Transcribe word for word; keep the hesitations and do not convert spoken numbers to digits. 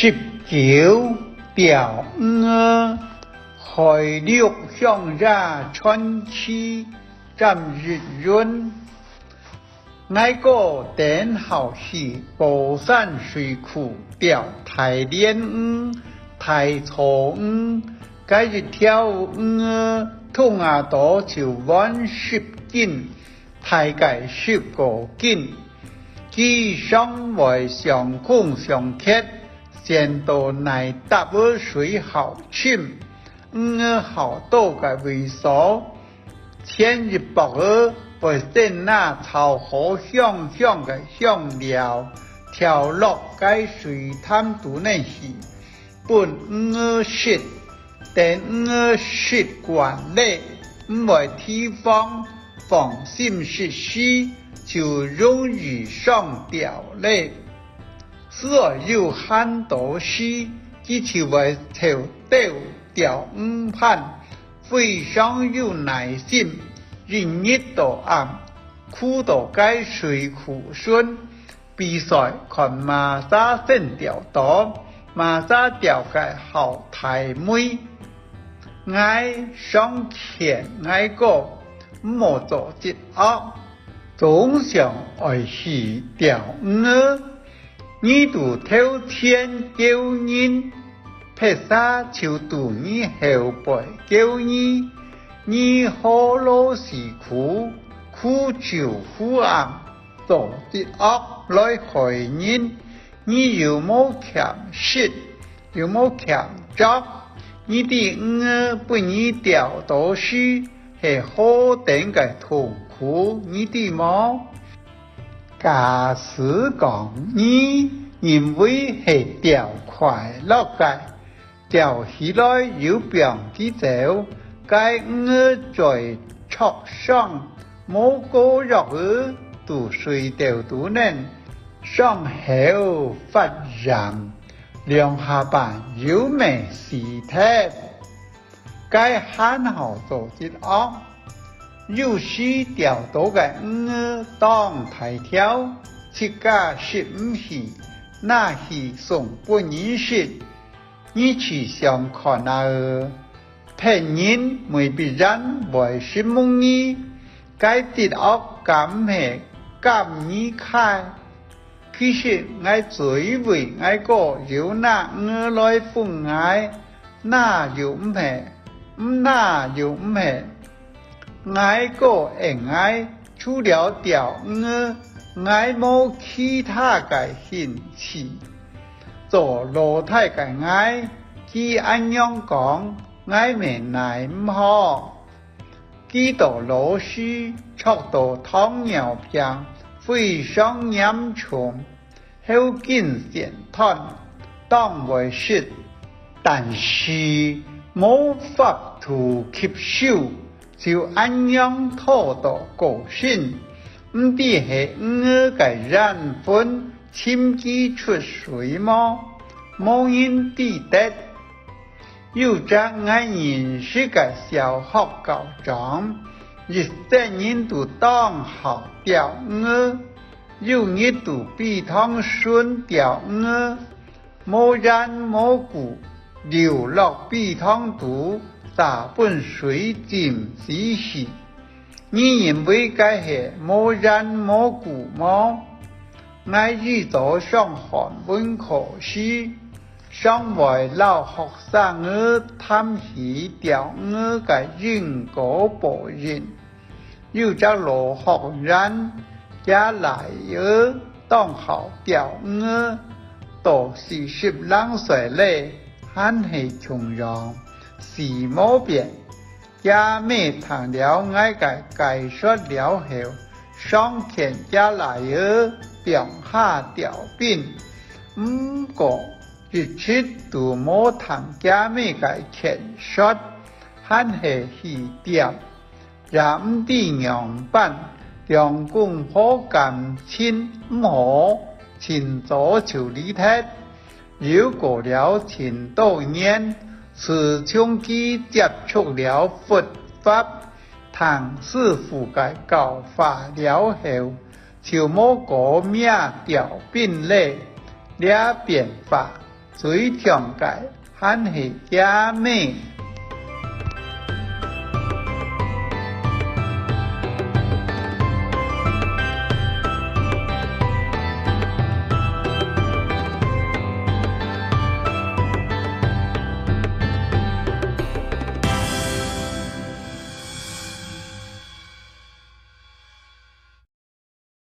十九，釣魚仔，海陸鄉野傳奇，詹益雲。𠊎哥等好去寶山水庫釣大鰱魚、大草魚，該一條魚仔，動啊著就滿十斤， 大概十過斤，佢常會相空相㧒，跣到泥搭仔水好深，魚仔好多个位所。前一駁仔會先拿炒好香香个香料，調落該水潭肚內去，分魚仔食。 等魚仔食慣咧，毋會提防，放心食時，就容易上釣咧。斯愛有閒多時，佢就會湊兜釣魚伴，非常有耐心，一日到暗，跍到該水庫脣， 比賽看麼儕先釣著，麼儕釣个好大尾。𠊎常勸𠊎哥毋好做積惡，總想愛去釣魚仔。你佇頭前噭人，別儕就佇你後背噭你，你何勞死苦，苦晝苦暗， 做積惡來害人，你又無欠食，又無欠著，你知魚仔分你釣著時係何等个痛苦，你知無？假使講你認為係釣快樂个， 釣起來又放佢走，該魚仔嘴著傷，無膏藥仔，佇水竇肚內，傷口發炎，兩下半又乜死忒。該還好做積惡，有時釣著个魚仔當大條，自家食毋起，拿去送分人食， 你試想看啊仔，別人未必然會承蒙你，該積惡敢毋係監你㧡？其實𠊎最為𠊎哥有拿魚仔來分𠊎，拿又毋係，毋拿又毋係。 𠊎哥應𠊎，除了釣魚仔，𠊎無其他个興趣。做老弟个𠊎，佢恁樣講，𠊎乜奈毋何。佢到老時，著到糖尿病，非常嚴重， 喉筋先斷，當會失，但是無法度吸收，就恁樣拖到過身。毋知係魚仔个冤魂尋佢出水無？無人知得。有隻𠊎認識个小學校長，一生人都當好釣魚仔， 有日佇陂塘脣釣魚仔，無緣無故，溜落陂塘肚，嗄分水浸死去。你認為該係無緣無故無？𠊎以早上漢文課時，常會摎學生仔談起釣魚仔个因果報應。 有隻老學員，厥倈仔當好釣魚仔，到四十零歲咧，還係共樣，死無變。厥姆聽了𠊎个解說了後，常勸厥倈仔放下釣檳，毋過一直都無聽厥姆个勸說，還係去釣。 也毋知仰般，兩公婆感情毋好，盡早就離忒。又過了盡多年，自從佢接觸了佛法，聽師父个教化了後，就無過摸釣檳咧。這變化，最暢个還係厥姆。